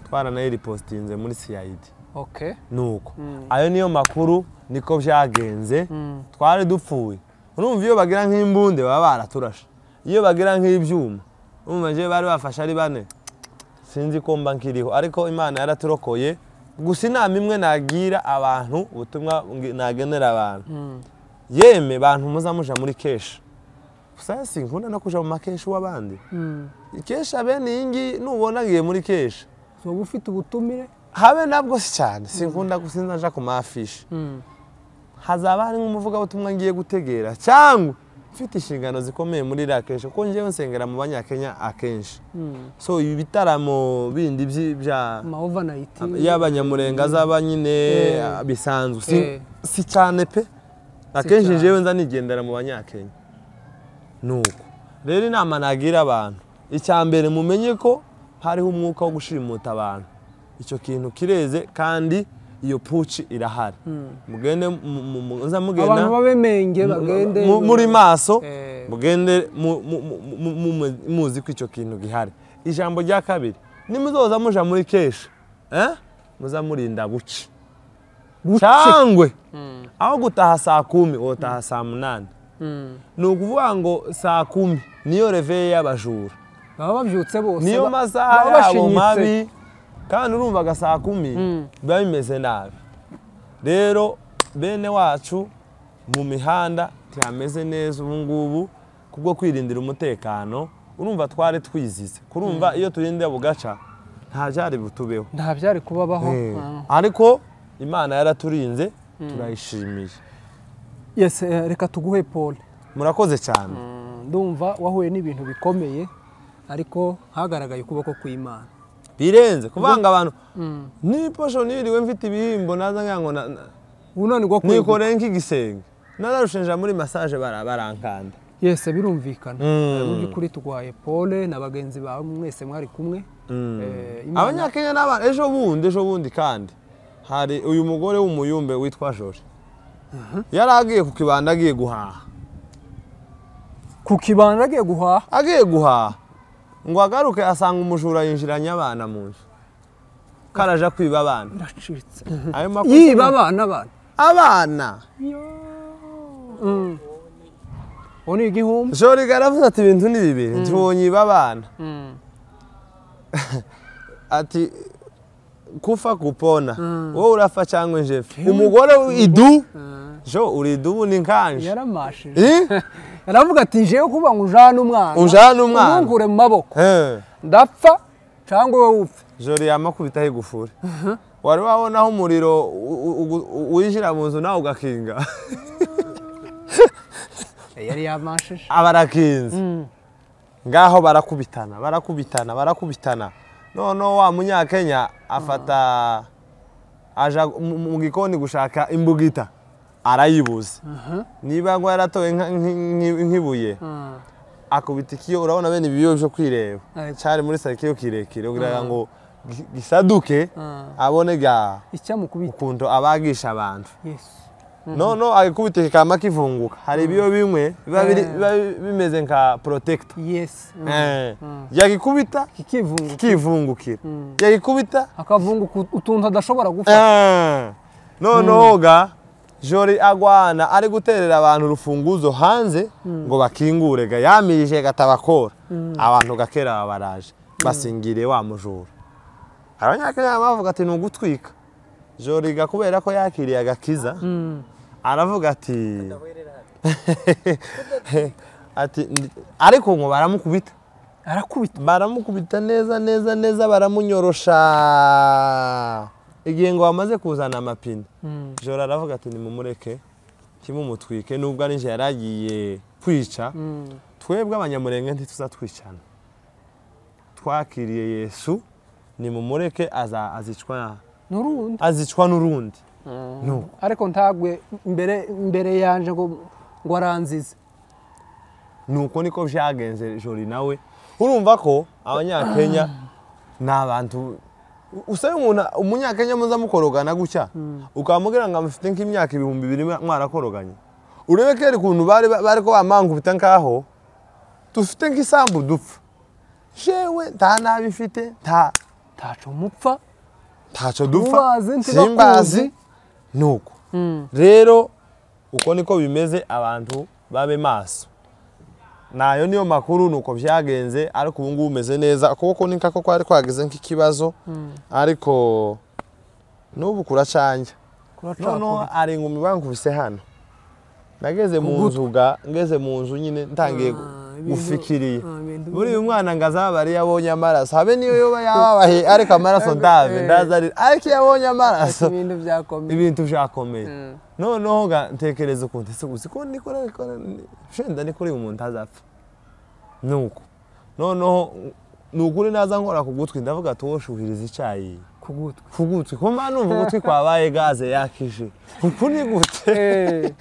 twaranayiripostinze muri CID. Okay. Nuko ayo niyo makuru, niko byagenze. Twari dupfuye. Urumva iyo bagira nk'imbunde baba baraturashe, iyo bagira nk'ibyuma urumva nje bari bafashe ari bane, sinzi ko mba nkiriho, ariko Imana yaraturokoye. Gusa inama imwe nagira abantu, ubutumwa nagenera abantu, yeme bantu muza muja muri kesha. Gusa sinkunda no kuja mu makesha w'abandi. Ikesha bene iyi ngiyi nubona ngiye muri kesha uba ufite ubutumire habe nabwo si cyane, sinkunda gusinza nja ku mafishi. Hazaba hari nk'umuvugabutumwa ngiye gutegera cyangwa mfite inshingano zikomeye muri iriya kesha, kuko njyewe nsengera mu banyakenya akenshi. So ibi bitaramo bindi bya y'abanyamurenga zaba nyine bisanzwe si cyane pe, akenshi njyewe nza nigendera mu banyakenya. Nuko rero inama nagira abantu, icya mbere mumenye ko hariho umwuka wo gushimuta abantu, icyo kintu kireze kandi iyo puci irahari. Mugende muza mugenda abantu babemenge bagende muri maso, mugende muzi ko icyo kintu gihari. Ijambo rya kabiri, nimuzoza muja muri kesha muza murinda buce cyangwe aho gutaha saa 10 wotaha saa 8. Ni ukuvuga ngo saa 10 niyo reveye y'abajura, baba babyutse bose, niyo masaha yabo mabi, kandi urumvaga saa 10 biba bimeze nabi. Rero bene wacu mu mihanda ntihameze neza ubu ngubu kubwo kwirindira umutekano. Urumva twari twizize, kurumva iyo turindira bugaca nta byari butubeho, nta byari kubabaho, ariko Imana yaraturinze turayishimiye. Yes, reka tuguhe Paul. Murakoze cyane. Ndumva wahuye n'ibintu bikomeye, ariko hagaragaye ukuboko kw'Imana birenze kuvanga abantu. Ni posho niriwe mfite ibihimbo naza ngango unanirwa nikoreye nk'igisenge, nararushinja muri massage barankanda. Yes, birumvikana. Mu by'ukuri tugwaye Paul na bagenzi bawe mwese mwari kumwe. Abanyakenya n'abana ejo bundi kandi hari uyu mugore w'umuyumbe witwa George. Yaragiye ku kibanda agiye guhaha. Ku kibanda agiye guhaha? Agiye guhaha. Ngo agaruke asanga umujura yinjiranye abana mu nzu. Karaja kwiba abana. Ndacitse. Ayo makosa. Yiba abana abana. Abana. Oni igihumbi. Jori garavuze ati ibintu ni bibiri, ntibonyiba abana. Ati kufa kupona. Wowe urafa cyangwa njefe. Umugore idu. Jo uri idubu ni nkanje. Yaramashije. Yaravuga ati njewe kuba ngo ujane umwana. Ujane umwana. Ungure mu maboko. Ndapfa cyangwa wowe upfe. Jori yamakubita higufure. Wari wabona aho umuriro winjira mu nzu nawe ugakinga. Yari yamashije. Abarakinze. Ngaho barakubitana, barakubitana, barakubitana. Noneho wa munyakenya afata aja mu gikoni gushaka imbugita arayibuze. Niba ngo yaratowe nk'ibuye. Akubita ikiyo, urabona bene ibiyo byo kwireba cyari muri sakiyo kirekire kugira ngo gisaduke abone ga icyamukubita ukuntu abagisha abantu. Yes. No akubita kikama kivunguka. Hari ibiyo bimwe biba bimeze nka protector. Yes. Yagikubita kikivungukira. Yagikubita akavunguka utuntu adashobora gufata. No ga Jori agwana ari guterera abantu urufunguzo hanze ngo bakingure ga yamirije gatabakora. Abantu gakera baraje basingire wa mujura. Abanyakenya bavuga ati nugutwika. Jori ga kubera ko yakiriye agakiza aravuga ati ati ariko ngo baramukubita. Arakubita. Baramukubita neza neza neza baramunyorosha. Igihe ngo bamaze kuzana amapine. Jori aravuga ati nimumureke kimumutwike nubwo ari nje yaragiye kwica. Twebwe abanyamurenge ntituzatwicana. Twakiriye Yesu nimumureke azicwa n'urundi. Azicwa n'urundi. No. Ariko ntagwe mbere yanje ngo aranzize. Nuko niko vyagenze Jori nawe. Urumva ko abanyakenya n'abantu usaye umuntu umunyakenya muza mukorogana gutya ukamubwira ngo amufite nk'imyaka 2000 mwarakoroganye. Urebe kera ukuntu bari ko bamangubita nkaho dufite nk'isambu dupfa. Jewe nta nabi mfite ntaco mupfa ntaco dupfa simbazi nuko. Rero uko niko bimeze abantu babe maso. Nayo niyo makuru nuko byagenze ariko ubu ngubu umeze neza. Akuboko ni kako kwari kwageze nk'ikibazo ariko n'ubu kuracanja. No ari ngumi bankubise hano. Nageze mu nzu ngeze mu nzu nyine ntangiye gufikiriye. Muri uyu mwana ngazabari yabonye amaraso habe niyo yoba yababahe ariko amaraso ndave ndazari ariko yabonye amaraso ibintu byakomeye. Noneho ga ntekereza ukuntu ese uzi ko nikora shenda nikuri umuntu azapfa. Nuko noneho nukuri naza nkora ku gutwi ndavuga ati woshuhiriza icayi ku gutwi ko mba numva ugutwi kwabaye gaze yakije uku ni gute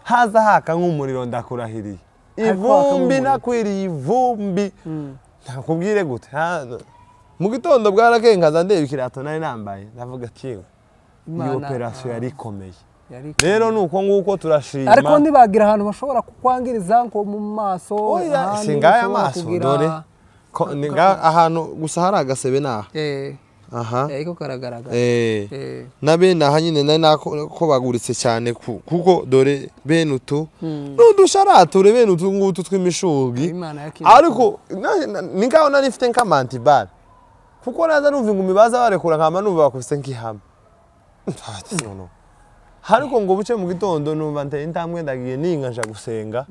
haza haka nk'umuriro ndakurahiriye ivumbi nakwiriye ivumbi ntakubwire gute. Mu gitondo bwarakeye nkaza ndeba ikirato nari nambaye ndavuga ati iyi operation yari ikomeye. Rero nuko nguko turashima. Ariko ntibagira ahantu bashobora kukwangiriza nko mu maso. Oya singaya amaso dore ahantu gusa hari agasebe naha. Aha. Eko karagaragara. Na bene aha nyine nari nako baguritse cyane kuko dore bene utu n'udusharature bene utu ngutu tw'imishugi. Ariko ningaho nari mfite nk'amantibare kuko naza numva ingumi baza barekura nkama numva bakubise nk'ihame. No. Ariko ngo buce mu gitondo numva nteye intambwe ndagiye ninga nja gusenga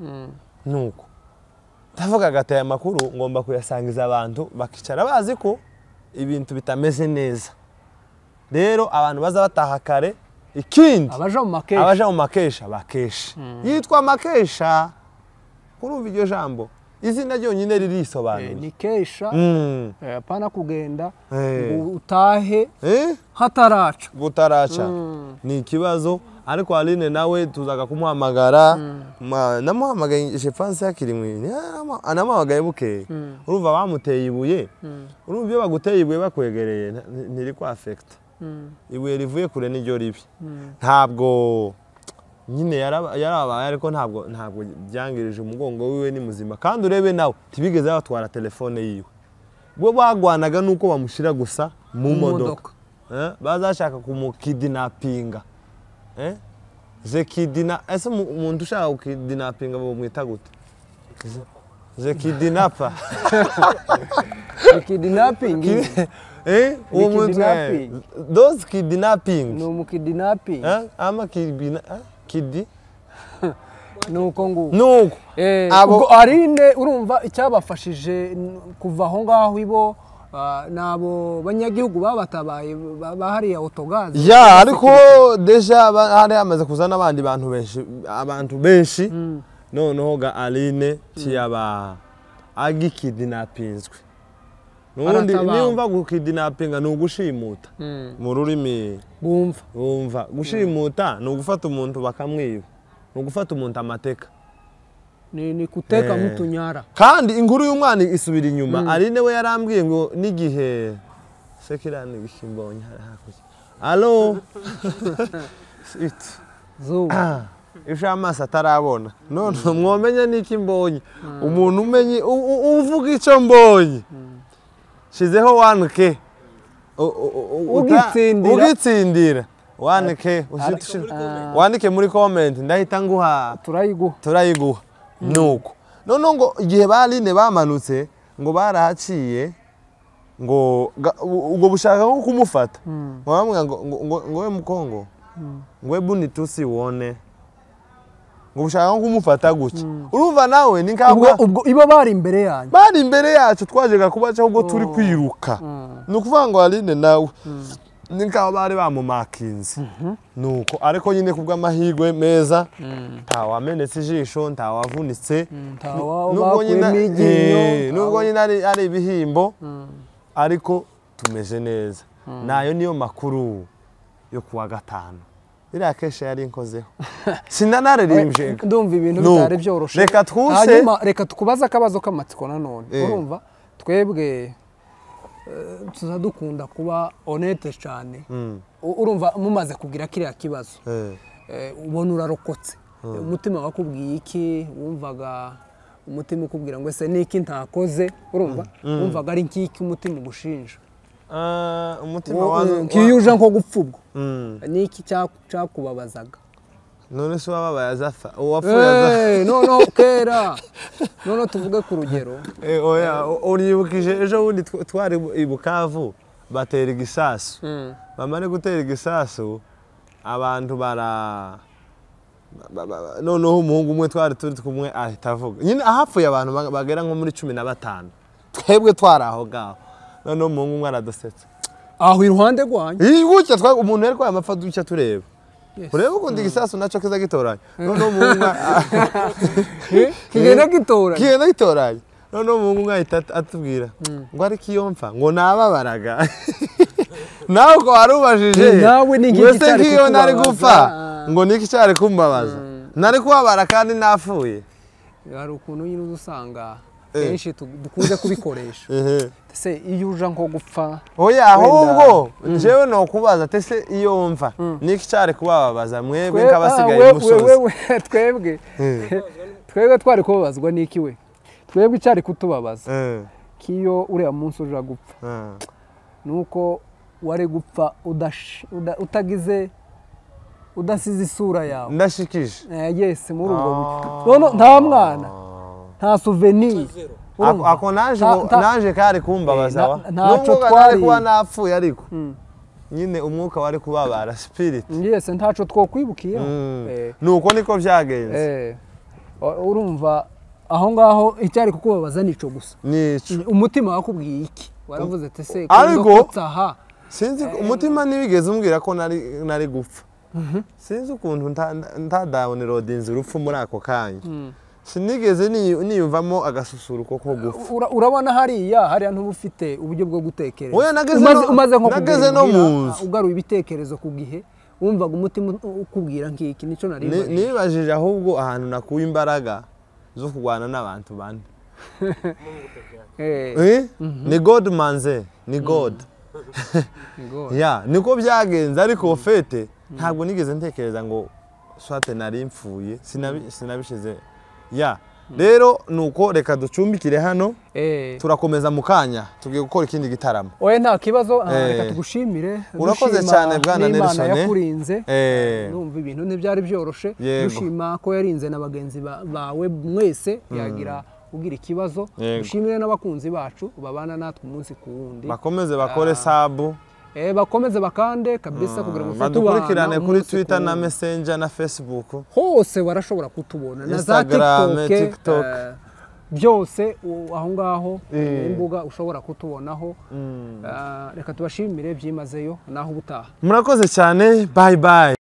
nuko ndavuga gataya makuru ngomba kuyasangiza abantu bakicara bazi ko ibintu bitameze neza. Rero abantu baza bataha kare ikindi abaja mu makesha bakesha. Yitwa makesha kurumva iryo jambo izina ryonyine ririsobanuye ni kesha. Apana kugenda ngo utahe hataraca butaraca ni ikibazo. Ariko Aline nawe tuzaga kumuhamagara namuhamagaye je pense yakiri mwe anamuhamagaye buke urumva bamuteye ibuye. Urumva iyo baguteye ibuye bakwegereye ntiri kwa affect ibuye rivuye kure niryo ribi. Ntabwo nyine yarabaye ariko ntabwo byangirije umugongo wiwe ni muzima. Kandi urebe nawe tibigeze batwara telefone yiwe bo bagwanaga nuko bamushira gusa mu modoka bazashaka kumukidnappinga. Ze kidina ese umuntu ushaka kukidnappinga bamwita gute? Ze kidnapper. Kidnapping. Uwo muntu those kidnapping. No mukidnapping. Ama kidi nuko ngo nuko abo Aline urumva icyabafashije kuva aho ngaho ibo nabo banyagihugu babatabaye bahariya autogaz. Ya ariko deja hari amaze kuzana abandi bantu benshi abantu benshi. Noneho ga Aline tiyaba agikidnappinzwe. Nubundi niumva gukidnappinga ni ugushimuta mu rurimi bumva gushimuta ni ugufata umuntu bakamwiba, ni ugufata umuntu amateka. Ni kuteka mtu nyara. Kandi inkuru y'umwana isubira inyuma. Aline we yarambwiye ngo n'igihe sekirani bishimbonye hakurya. Allo. It. Zuba. Ifisha amaso atarabona. None mwomenye niki mbonye. Umuntu umenye uvuga icyo mbonye. Shizeho 1K. Ugitsindira. 1K wandike muri comment ndahita nguha turayiguha. Nuko none ngo igihe baline bamanutse ngo barahaciye ngo ubwo bushaka nko kumufata ngo bamwe ngo we Mukongo ngo we bunitusi wone ngo bushaka nko kumufata gutya. Urumva nawe ni nkabwa ubwo ibo bari imbere yanyu, bari imbere yacu twajega kubaca ubwo turi kwiruka. Nukuvuga ngo Aline nawe ni nk'aho bari bamumakinze. Nuko ariko nyine kubw'amahirwe meza ntawamenetse ijisho, ntawavunitse, nubwo nyine ari ibihimbo ariko tumeze neza. Nayo niyo makuru yo kuwa gatanu. Iriya kesha yari inkozeho. Sinanaririmbye. Ndumva ibintu bitari byoroshe. Reka twuse. Reka tukubaze akabazo k'amatsiko nanone. Urumva twebwe tuza dukunda kuba honnête cyane. Urumva mumaze kugira kiriya kibazo ubona urarokotse, umutima wakubwiye iki? Wumvaga umutima ukubwira ngo ese niki ntakoze? Urumva wumvaga ari nkiki umutima ugushinja? Umutima wazo nkiyo uja nko gupfa ubwo niki cyakubabazaga? None se wababaye azafa uwapfuye azafa? No kera none tuvuge ku rugero. Oya uribukije ejo bundi twari i Bukavu batera igisasu. Bamare gutera igisasu abantu bara noneho umuhungu umwe twari turi kumwe ahita avuga nyine ahapfuye abantu bagera nko muri 15 twebwe twari aho ngaho. Noneho umuhungu umwe aradusetsa aho iruhande rwanyu gutya, umuntu yari kwaye amapfa ducya tureba. Urebe ukundi igisasu nacyo kiza gitoranya. Noneho umuhungu kigenda gitoranya. Kigenda gitoranya. Noneho umuhungu ahita atubwira ngo ariko iyo mfa ngo nababaraga. Nawe uko warubajije nawe ni nk'iki cyari kukubabaza. Nari gupfa ngo niki cyari kumbabaza. Nari kubabara kandi napfuye. Hari ukuntu nyine uzusanga kenshi dukunze kubikoresha. Ese iyo uja nko gupfa? Oya ahubwo jewe no kubaza tese iyo mva niki cyari kubababaza mwebwe nk'abasigaye musozi? Twebwe twari kubabazwa niki we? Twebwe icyari kutubabaza kiyo uriya munsi uja gupfa nuko wari gupfa utagize udasize isura yawe. Ndashikije. Yes, muri ubwo buryo. None nta mwana nta souvenir. Ako naje kari kumbabaza wa. Nubwo nari kuba napfuye ariko nyine umwuka wari kubabara spirit. Yes, ntaco twokwibukiyeho. Nuko niko byagenze. Urumva aho ngaho icyari kukubabaza nico gusa. Nico. Umutima wakubwiye iki? Waravuze ati se ariko sinzi umutima nibigeze umbwira ko nari gupfa. Sinzi ukuntu ntadawnloadinze urupfu muri ako kanya. Sinigeze niyumvamo agasusuruko ko gupfa. Urabona hariya ntuba ufite uburyo bwo gutekereza. Oya nageze no mu nzu ugaruye ibitekerezo ku gihe wumvaga umutima ukubwira nk'iki nico nari nibajije ahubwo ahantu nakuye imbaraga zo kurwana n'abantu bane. Ni God manze, ni God. Ya, niko byagenze ariko fete ntabwo nigeze ntekereza ngo swate nari mfuye, sinabishize. Ya, rero nuko reka ducumbikire hano, turakomeza mu kanya tugiye gukora ikindi gitaramo. Oya nta kibazo, reka tugushimire. Urakoze cyane bwana Nelson. Yakurinze. Numva ibintu ntibyari byoroshe. Dushima ko yarinze na bagenzi bawe mwese yagira ugira ikibazo. Dushimire n'abakunzi bacu babana natwe umunsi ku wundi. Bakomeze bakore sabu. Bakomeze bakande kabisa kugira ngo badukurikirane kuri Twitter na Messenger na Facebook. Hose barashobora kutubona na za TikTok, byose aho ngaho imbuga ushobora kutubonaho. Reka tubashimire byimazeyo naho ubutaha. Murakoze cyane, bye bye.